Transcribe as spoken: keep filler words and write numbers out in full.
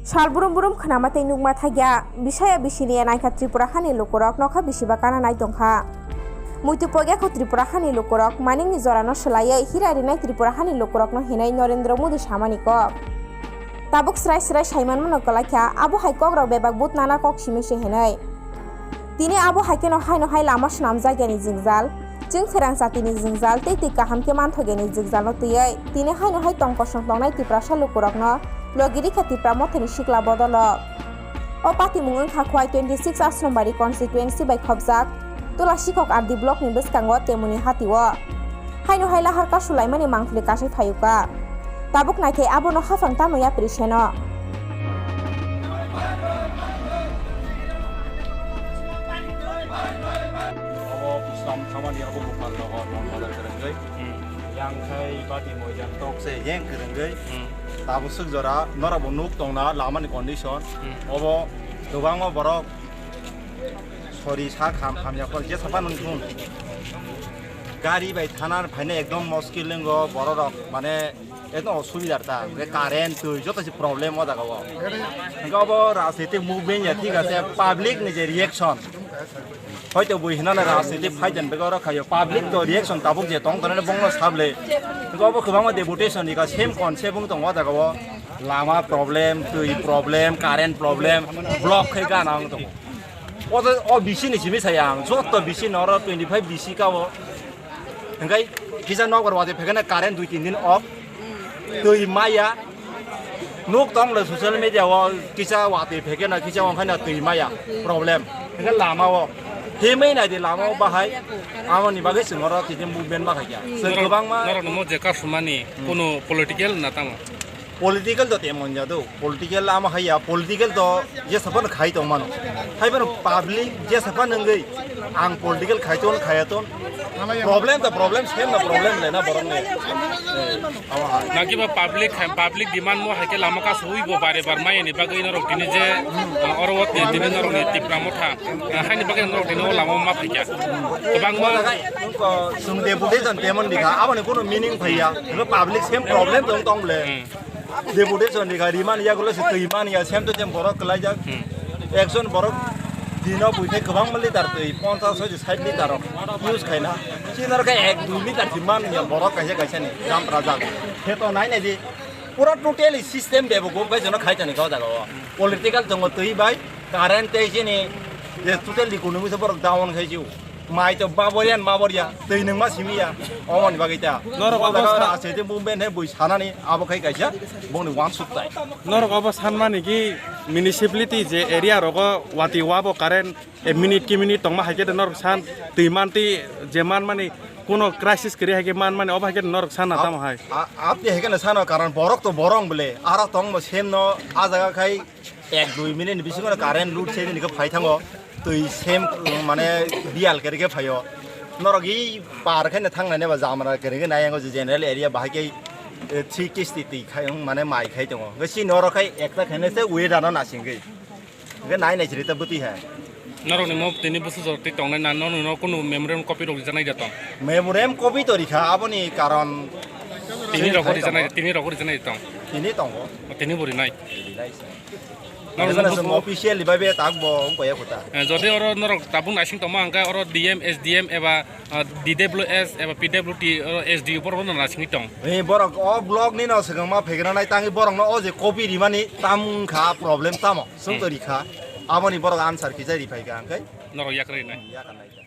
Sal brum brum khnama tei nukma thakya, bisaya bisini naikha Tripura hani lukurok nokha bisiba kana nai tongkha. Muitu pogya kho Tripura hani lukurok, manikni jorano swlaiwi hira rinai Tripura hani lukurokno hinwi Narendra Modi samani kok. Tabuk srai srai saimanmano kwlaikha, abo hai kokrok bebak but nana kok simi se hinwi. Tini abo hai kheno haino hai lama swnamjak yani jwngjal, chwng pherang chatini jwngjal tei twi kaham khe manthok yani jwngjalno twiwi tini haino hai tong kosong tongnai Tiprasa lukurokno logi rikha Tipra Mothani sikla bodolrok. O patimung wngkha Khowai twenty six Asrambari constituency bai khopjak Tula Sikhok R D block ni bwskango Temuni Hati o. Haino hai lahar kasulaimani mangpili kasai phaiuka. Tabuk naikhe abono haphang tamo yapri seno. Obo Islam thamani obo bupal nogo tong bazar kwrwngwi. Hmm. Yang khai bati moidan tok se yang kwrwngwi. Hmm. Tabuk swk jora norok bo nuk tongna lamani condition. Hmm. Obo kwbangma borok sori sak ham hamya kol jesa phano wngthung. Gari bai thana phaina ekdom moskil wngo borok rok mane. Ekdom osubidar ta, hwnkhe current, twi, joto se problem o jaga o. Hwnkhe obo rajnitik movement ya, thik ase, public ni je reaction. Hoito bui hinana rajnitik fight and begaro khayo, public to reaction tabuk je tong tongo, bongno sable. Hwnkhe obo kwbangma deputation ni ka same concept wng tongo o jaga o. Lama problem, twi problem, current problem, block khai gana wng tongo. O to, o bisi ni simi saya ang, joto bisi noro twenty five bisi ka o. Hingkai kisa nokbar watwi phekena current dui tin din off. Twi maya. Nuk tong le social media o kisa watwi phekena kisa ongkhaina twi maya. Problem. Hingkai lama o. Himwi nai di lama o bahai. Amoni bagwi chwng oro kisa movement ma khaikya. Chwng kwbangma norok no mo je kasumani Hmm. Kuno political na tamo? Political to temon jado, political ama haiya, political to jesa phano khai tong mano. Hai phano public jesa phano wngwi ang political khai ton khaya ton. Problem to problem, same na problem le na borok ni. Eh, ama hai. Naki ba public, public demand mo hai khe lama ka sui bo bare bar mai ni bagwi norok tini je, uh, oro wo tini norok ni Tipra Motha, uh, hai ni bagwi norok tini o lama ma phai kya. Kwbangma Nungko sung deputation temon dikha, aboni kuno meaning phaiya. Nungko public same problem tong tong le. Hmm. Deputation ni gari man ya gulo se twi man ya sem to sem borok kwlai jak. Hmm. Ekjon borok dino buithai kwbangma litar twi ponchash hoi sait litar rok use khaina. Chinor khe ek dui litar twi man ya borok kaisa kaisa ni gram rajak. Khe to nai nai di pura totally system bebo go bai jono khai tani go jaga o. Political tongo twi bai current tei chini je totally economy se borok down khai jiu. Mai to baborian maboria, twi nwng ma simi ya, omoni bagwi ta. Norok obo sa- Rajniti movement he bui sanani, abo khai kaisa, bongni wansuk tai. Norok obo sanmani ki municipality je area rogo wati wabo current, e minute ki minute tongma hai khe de norok san, twi man twi je man mani, kuno crisis kri hai khe man mani, obo hai khe de norok san na tamo hai. A-, a-, apni hai khe na sano, karon borok to borong bole, ara tong bo sem no, a jaga khai, Ek dui minute ni bisingo current lut se nini khe phai thango, twi sem, mane biyal kere khe phaio. Norok i par khe thang nai ba jamra kere khe nai ango je general area bahai khe, eh, three kisti twi khai, mane mai khai tongo. Hwnkhe chini oro khai ekta khainai se weather no nasingwi. Hwnkhe nai nai siri ta bwtwi hai. Norok ni mo tini bwswk jora twi tongnai na, norok no kunu memorandum copy rok rijak nai da tong? Memorandum copy to rikha, aboni karon tini rok rijak nai, tini rok rijak nai tong? Tini tongo. Tini bo rinai. Rinai se. Norok Abo no chwng bwswk official ni bai be tak bo wng ya kota. Eh, jodi oro norok tabuk naising tongma hwnkhe oro D M, S D M eba, ah, D W S eba P W D, oro S D O borok no naisingwi tong. Eh, borok o block ni no swkang ma phegra nai tangwi borok no o je copy rimani tam wngkha problem tamo. Chwng to Hmm. rikha. Aboni borok answer kisa riphai kha hwnkhe. Norok yak rinai. Yak nai.